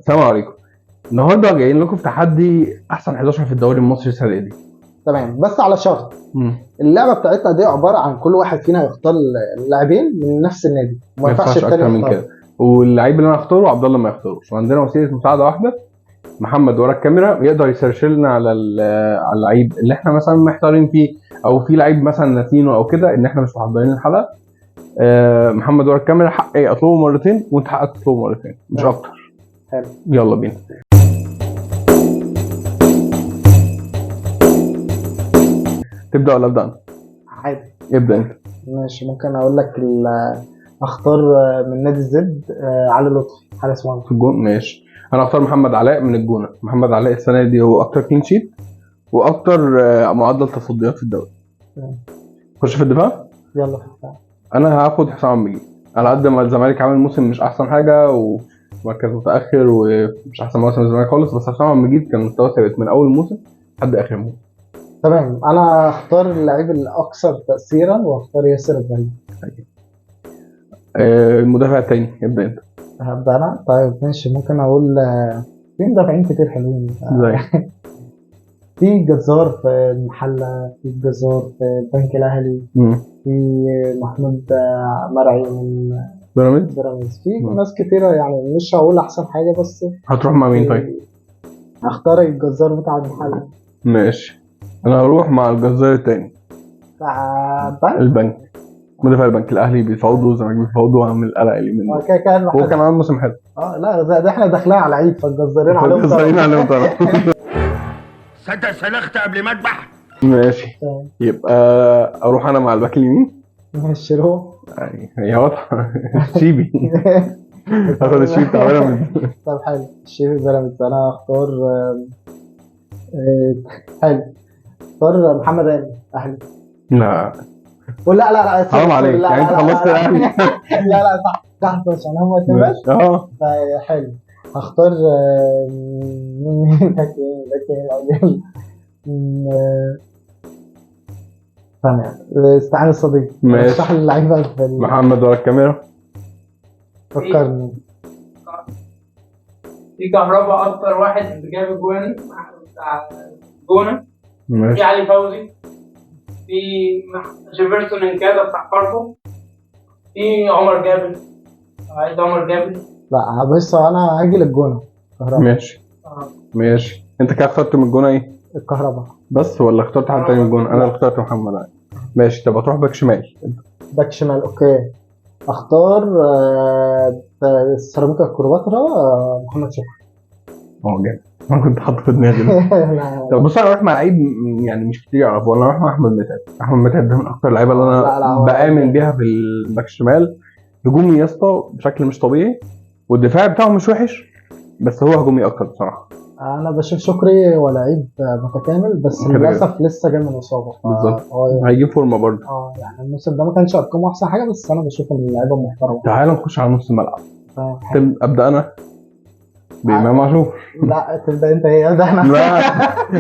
السلام عليكم. النهارده جايين لكم في تحدي احسن 11 في الدوري المصري السنة دي. تمام، بس على شرط. اللعبة بتاعتنا دي عبارة عن كل واحد فينا يختار اللاعبين من نفس النادي، وما ما ينفعش ينفعش التاني اكتر من يختار. كده. واللعيب اللي انا اختاره عبد الله ما يختاروش، وعندنا وسيلة مساعدة واحدة، محمد ورا الكاميرا يقدر ي search لنا على على اللعيب اللي احنا مثلا محتارين فيه، او في لعيب مثلا ناسينه او كده ان احنا مش محضرين الحلقة. محمد ورا الكاميرا حقي اطلبه مرتين وانت حقك تطلبه مرتين، مش تمام. اكتر. حلو. يلا بينا. تبدا ولا ابدا انا؟ عادي. ابدا انت. ماشي، ممكن اقول لك اختار من نادي الزد علي لطفي حارس مرمى. في الجون. ماشي، انا اختار محمد علاء من الجونه. محمد علاء السنة دي هو اكتر clean sheet واكتر معدل تصديات في الدوري. تمام. خش في الدفاع. يلا في الدفاع. انا هاخد حسام عبد المجيد. على قد ما الزمالك عامل موسم مش احسن حاجة ومركز متاخر ومش احسن موسم الزمالك خالص، بس حسام عبد المجيد كان مستواه ثابت من اول موسم لحد اخر موسم. تمام، انا اختار اللعيب الاكثر تاثيرا واختار ياسر ابراهيم. المدافع الثاني ابدا انت. هبدا انا. طيب ماشي، ممكن اقول في مدافعين كتير حلوين. زي في جزار في المحلة، في جزار في البنك الاهلي، مم. في محمود مرعي من بيراميدز. بيراميدز، في مم. ناس كتيرة يعني. مش هقول أحسن حاجة، بس هتروح مع مين طيب؟ هختار الجزار بتاع المحلة. ماشي، انا هروح مع الجزار الثاني بتاع البنك. البنك، مدافع البنك الاهلي بيفاوضوا، الزمالك بيفاوضوا، عامل قلق اللي منه. هو كده كده هو المحلة. كان عامل موسم حلو. لا، ده احنا داخلين على عيد، فالجزارين عليهم الجزارين طلب. عليهم طلب. صدق سلخت قبل ما اذبح. ماشي، تمام. يبقى اروح انا مع الباك اليمين. ماشي روح. يعني هي واضحة، شيبي. هاخد الشيبي بتاع بيراميدز. طب حلو، الشيبي بيراميدز. انا هختار حلو، اختار محمد هاني اهلي. لا ولا لا لا لا، حرام عليك، لا، يعني انت لا، خلصت لا، الاهلي. لا لا، صح صح، عشان هم اتنين بس. ماشي. طيب حلو، هختار مين باك يمين، باك يمين أو ثانية، استعان الصديق. ماشي. رشح لي اللعيبة في محمد ورا الكاميرا. فكرني. في كهربا اكتر واحد جاب اجوان بتاع الجونه، في ماشي. علي فوزي، في جيفرسون انكادا بتاع فاركو، في عمر جابر، عايز عمر جابر. لا بص، انا هاجي للجونة كهربا. ماشي. ماشي، انت كده اخترت من الجونه ايه؟ الكهرباء بس ولا اخترت حد تاني من الجونه؟ انا اللي اخترت محمد علي. ماشي، طب هتروح باك شمال. باك شمال، okay. اختار سيراميكا كليوباترا، محمد شكري. جامد، انا كنت حاطه في دماغي ده. لا، طب بص، انا اروح مع لعيب يعني مش كتير يعرفه، انا اروح مع احمد متعب. احمد متعب ده من اكتر اللعيبة اللي انا لا، لا، هو بامن بيها في الباك الشمال. هجومي يا اسطى بشكل مش طبيعي، والدفاع بتاعه مش وحش، بس هو هجومي اكتر بصراحة. انا بشوف شكري هو لعيب متكامل، بس كده كده. للاسف لسه جاي من اصابه. بالظبط. هو هيجيب فورمه برضه. يعني الموسم ده ما كانش ارقامه احسن حاجة، بس انا بشوف ان اللعيبة محترمه. تعال نخش على نص الملعب. ابدا انا بامام عاشور. لا تبدا انت، هي ده انا. لا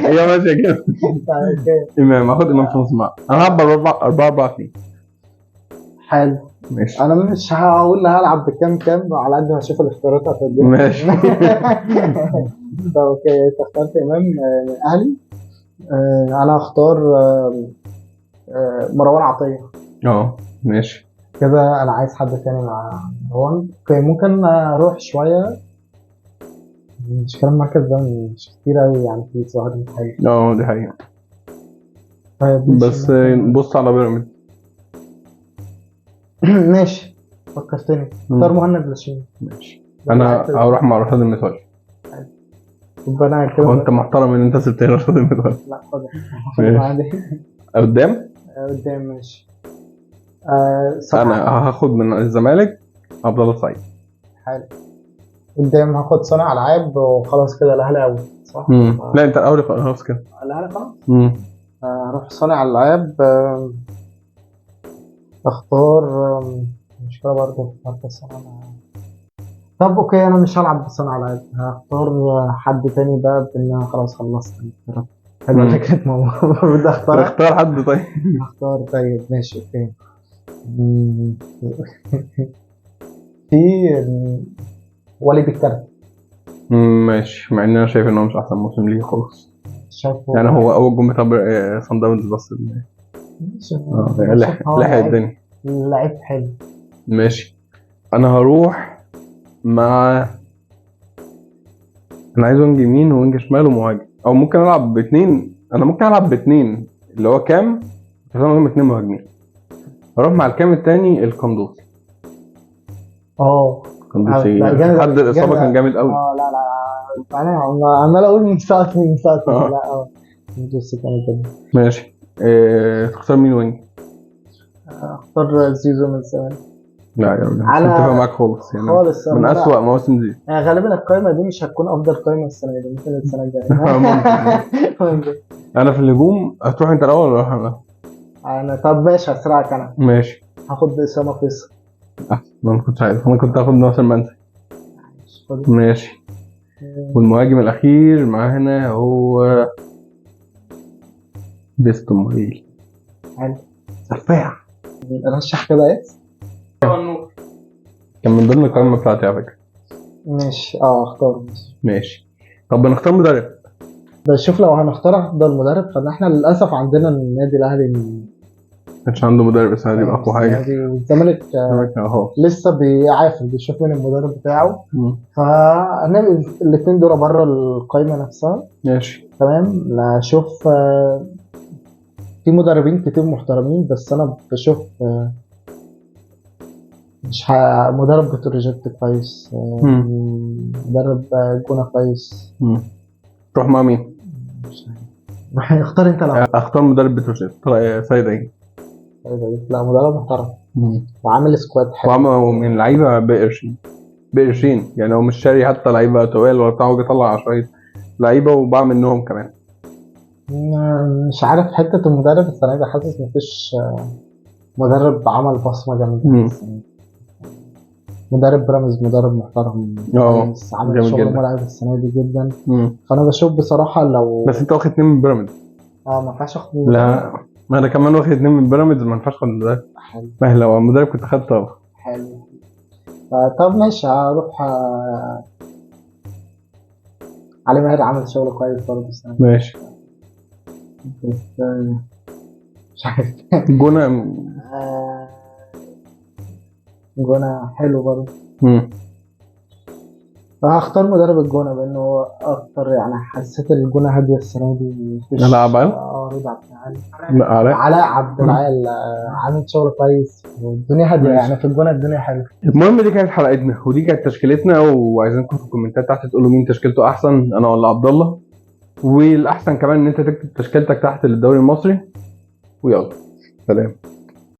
هي ماشية كده. طيب، okay. امام، هاخد امام في نص الملعب. انا هلعب 4 4 2. حلو. ماشي. انا مش هقول هلعب بكام كام، على قد ما اشوف الاختيارات هتوديني. ماشي. طب okay، انت اخترت امام من اهلي. انا هختار مروان عطية. ماشي. كده انا عايز حد تاني مع مروان. okay، ممكن اروح شوية، مش كلام المركز ده مش كتير قوي يعني، في ظاهر حاجة. دي حقيقة. طيب ماشي. بس بص على بيراميدز. ماشي، فكرتني. اختار مهند لاشين. ماشي، انا هروح مع رشاد المتولي. يبقى انا كده. هو انت محترم ان انت سبت لي رشاد المتولي. لا خد. ماشي. بعدين. قدام؟ قدام ماشي. صح. انا هاخد من الزمالك عبد الله السعيد. حلو. قدام هاخد صانع العاب وخلاص كده، الاهلي اول صح؟ لا انت الاول خلاص كده. الاهلي خلاص. هروح صانع العاب، اختار مشكلة برضه في مركز صانع العاب. طب okay، انا مش هلعب بصانع العاب، هختار حد تاني بقى، بان انا خلاص خلصت الاختيارات. حلوة فكرة، ما المفروض اختار. اختار حد طيب. اختار طيب ماشي okay. في وليد الكارت. ماشي، مع ان انا شايف ان هو مش احسن موسم ليه خالص. شايفه يعني هو اول جون بتاع صن داونز بس ماشي. لحق الدنيا. لعيب حلو. ماشي، انا هروح مع، انا عايز wing يمين و wing شمال ومهاجم، او ممكن العب باثنين. انا ممكن العب باثنين اللي هو CAM، بس انا ممكن اثنين مهاجمين. هروح مع ال CAM الثاني القندوسي. القندوسي لا، جامد لحد أوي، الاصابة جامد كان جامد قوي. لا لا، انا عمال اقول من ساعة مين، ساعة مين. لا القندوسي كان جامد. ماشي. تختار مين wing؟ اختار زيزو من الزمالك. لا يا راجل، مش متفق معاك خالص يعني، خالص من أسوأ مواسم زيزو. يعني غالبا القايمة دي مش هتكون أفضل قايمة السنة دي، ممكن السنة الجاية. ممكن. أنا في الهجوم هتروح أنت الأول ولا أروح أنا؟ أنا طب ماشي، هسرعك أنا. ماشي. هاخد أسامة فيصل. أحسن، أنا كنت عارف، أنا كنت هاخد ناصر منسي. ماشي. والمهاجم الأخير معانا هو ديستون موريل. حلو. سفاح. رشح كده إيه؟ كان من ضمن القائمة بتاعتي على فكرة. ماشي، اختار. ماشي. طب بنختار مدرب. بشوف لو هنختار افضل مدرب، فاحنا للاسف عندنا النادي الاهلي ما كانش عنده مدرب السنة دي، اقوى حاجة. والزمالك لسه بيعافر، بيشوف مين المدرب بتاعه. فهنبقى الاثنين دول بره القائمة نفسها. ماشي تمام. نشوف في مدربين كتير محترمين، بس انا بشوف مش مدرب بتروجيت كويس، مدرب جونة كويس. تروح مع مين؟ اختار انت. لا اختار مدرب بتروجيت، سيد عيد. لا مدرب محترم وعامل squad حلو، وعامل من لعيبة بقرشين يعني، هو مش شاري حتى لعيبة تقال ولا بتاع، هو طلع شوية لعيبة وباع منهم كمان. مش عارف حتة المدرب السنة دي، حاسس مفيش مدرب عمل بصمة جامدة. مدرب بيراميدز مدرب محترم، عامل شغل مرعب السنة دي جدا. فانا بشوف بصراحة لو بس انت واخد 2 من بيراميدز، ما ينفعش اخد. لا ما انا كمان واخد 2 من بيراميدز، ما ينفعش اخد مدرب. ما لو مدرب كنت اخدته. حلو. طب ماشي، هروح علي ماهر، عمل شغل كويس برضه السنة دي. ماشي. بس مش عارف جونة، جونة حلو برضه. هختار مدرب الجونة بأنه هو أكتر، يعني حسيت الجونة هادية السنة دي. علاء عبد العال. رضا عبد العال. علاء عبد العال عامل شغل كويس والدنيا هادية يعني في الجونة، الدنيا حلوة. المهم دي كانت حلقتنا ودي كانت تشكيلتنا، وعايزينكم في الكومنتات تحت تقولوا مين تشكيلته أحسن، أنا ولا عبد الله. والأحسن كمان إن أنت تكتب تشكيلتك تحت للدوري المصري. ويلا سلام.